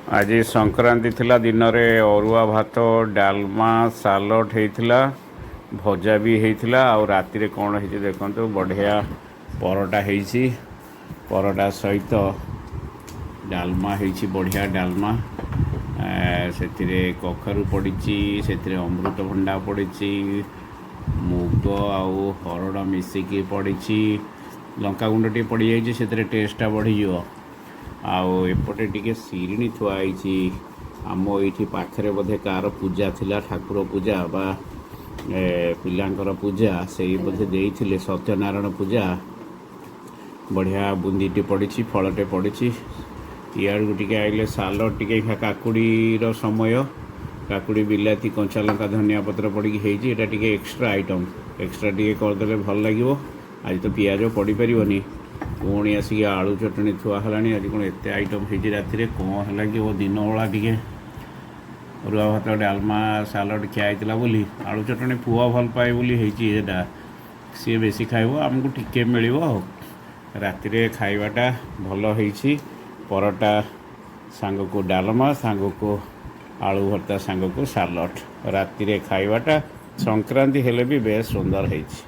ଆଜି ସଂକ୍ରାନ୍ତି ଥିଲା। ଦିନରେ ଅରୁଆ ଭାତ, ଡାଲମା, ସାଲଡ଼ ହେଇଥିଲା, ଭଜା ବି ହେଇଥିଲା। ଆଉ ରାତିରେ କ'ଣ ହେଇଛି ଦେଖନ୍ତୁ। ବଢ଼ିଆ ପରଟା ହେଇଛି। ପରଟା ସହିତ ଡାଲମା ହେଇଛି, ବଢ଼ିଆ ଡାଲମା। ସେଥିରେ କଖାରୁ ପଡ଼ିଛି, ସେଥିରେ ଅମୃତଭଣ୍ଡା ପଡ଼ିଛି, ମୁଗ ଆଉ ହରଡ଼ ମିଶିକି ପଡ଼ିଛି। ଲଙ୍କାଗୁଣ୍ଡ ଟିକେ ପଡ଼ିଯାଇଛି, ସେଥିରେ ଟେଷ୍ଟଟା ବଢ଼ିଯିବ। ଆଉ ଏପଟେ ଟିକେ ଶିରିଣୀ ଥୁଆ ହେଇଛି। ଆମ ଏଇଠି ପାଖରେ ବୋଧେ କାହାର ପୂଜା ଥିଲା, ଠାକୁର ପୂଜା ବା ପିଲାଙ୍କର ପୂଜା, ସେଇ ବୋଧେ ଦେଇଥିଲେ, ସତ୍ୟନାରାୟଣ ପୂଜା। ବଢ଼ିଆ ବୁନ୍ଦିଟି ପଡ଼ିଛି, ଫଳଟେ ପଡ଼ିଛି। ଇଆଡ଼କୁ ଟିକେ ଆଇଲେ ସାଲଡ଼ ଟିକେ। କାକୁଡ଼ିର ସମୟ, କାକୁଡ଼ି, ବିଲାତି, କଞ୍ଚା ଲଙ୍କା, ଧନିଆ ପତ୍ର ପଡ଼ିକି ହେଇଛି। ଏଇଟା ଟିକେ ଏକ୍ସଟ୍ରା ଆଇଟମ୍, ଏକ୍ସଟ୍ରା ଟିକେ କରିଦେଲେ ଭଲ ଲାଗିବ। ଆଜି ତ ପିଆଜ ପଡ଼ିପାରିବନି। ପୁଣି ଆସିକି ଆଳୁ ଚଟଣି ଥୁଆ ହେଲାଣି। ଆଜି କ'ଣ ଏତେ ଆଇଟମ୍ ହେଇଛି ରାତିରେ? କ'ଣ ହେଲା କି? ଓ, ଦିନ ବେଳା ଟିକେ ଅରୁଆ ଭାତ, ଡାଲମା, ସାଲଡ଼ ଖିଆ ହେଇଥିଲା ବୋଲି ଆଳୁ ଚଟଣି ପୁଅ ଭଲ ପାଏ ବୋଲି ହେଇଛି ଏଇଟା। ସିଏ ବେଶୀ ଖାଇବ, ଆମକୁ ଟିକେ ମିଳିବ। ଆଉ ରାତିରେ ଖାଇବାଟା ଭଲ ହେଇଛି। ପରଟା ସାଙ୍ଗକୁ ଡାଲମା, ସାଙ୍ଗକୁ ଆଳୁ ଭର୍ତ୍ତା, ସାଙ୍ଗକୁ ସାଲଡ଼। ରାତିରେ ଖାଇବାଟା ସଂକ୍ରାନ୍ତି ହେଲେ ବି ବେଶ ସୁନ୍ଦର ହେଇଛି।